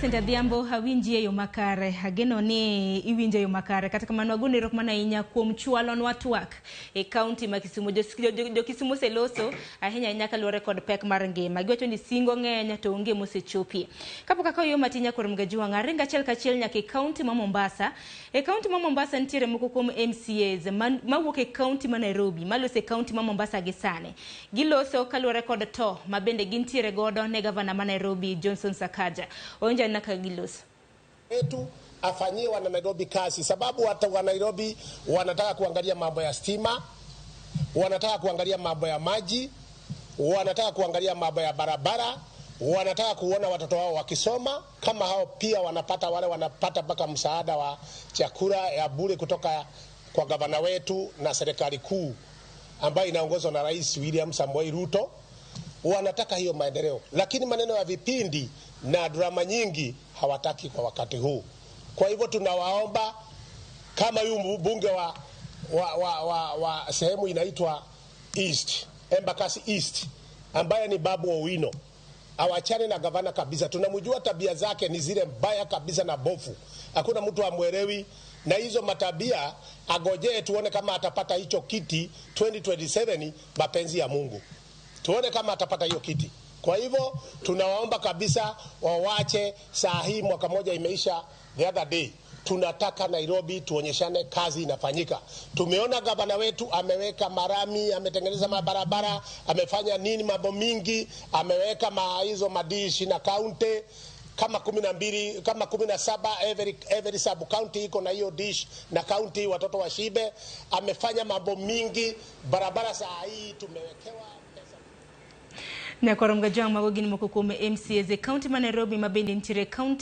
Millicent Adhiambo, awinji e yo makare, ageno ni iwinjo e yo makare. Kata kamano agoni erokamano ahinya kuom chwalonwa twak e kaunti ma Kisumu. Jo Kisumu oseloso ahinya ahinya kaluwore kod pek mar ngima. Giwacho ni singo ng'eny to onge mosechopie. Kapok akawo yo matin nyakwar Mgajuang', aringo achiel kachiel nyaka e kaunti ma Mombasa. E kaunti ma Mombasa nitiere moko kuom MCAs mawuok e kaunti ma Nairobi, maloso e kaunti ma Mombasa gi sani. Giloso kaluwore kod to ma bende gintiere godo ne gavana ma Nairobi Johnson Sakaja. Owinjo anena kaka giloso. Wetu afanyie wana Nairobi kazi, sababu watu wa Nairobi wanataka kuangalia mambo ya stima, wanataka kuangalia mambo ya maji, wanataka kuangalia mambo ya barabara, wanataka kuona watoto wao wakisoma. Kama hao pia wanapata, wale wanapata mpaka msaada wa chakula ya bure kutoka kwa gavana wetu na serikali kuu ambayo inaongozwa na Rais William Samoei Ruto. Wanataka hiyo maendeleo, lakini maneno ya vipindi na drama nyingi hawataki kwa wakati huu. Kwa hivyo tunawaomba kama huyu mbunge wa sehemu inaitwa East, Embakasi East, ambaye ni Babu Owino, awachane na gavana kabisa. Tunamjua tabia zake ni zile mbaya kabisa na bofu, hakuna mtu amwelewi na hizo matabia. Agojee tuone kama atapata hicho kiti 2027, mapenzi ya Mungu, tuone kama atapata hiyo kiti. Kwa hivyo tunawaomba kabisa wawache saa hii, mwaka moja imeisha the other day. Tunataka Nairobi tuonyeshane kazi inafanyika. Tumeona gavana wetu ameweka marami, ametengeneza mabarabara, amefanya nini, mambo mingi, ameweka hizo madishi na kaunti kama 12, kama 17, every sub county iko na hiyo dish na county, watoto washibe. Amefanya mambo mingi, barabara saa hii tumewekewa pesa. Nyakwar Mgajwang', mago gin moko kuom MCAs e kaunti ma Nairobi ma bende nitiere e kaunti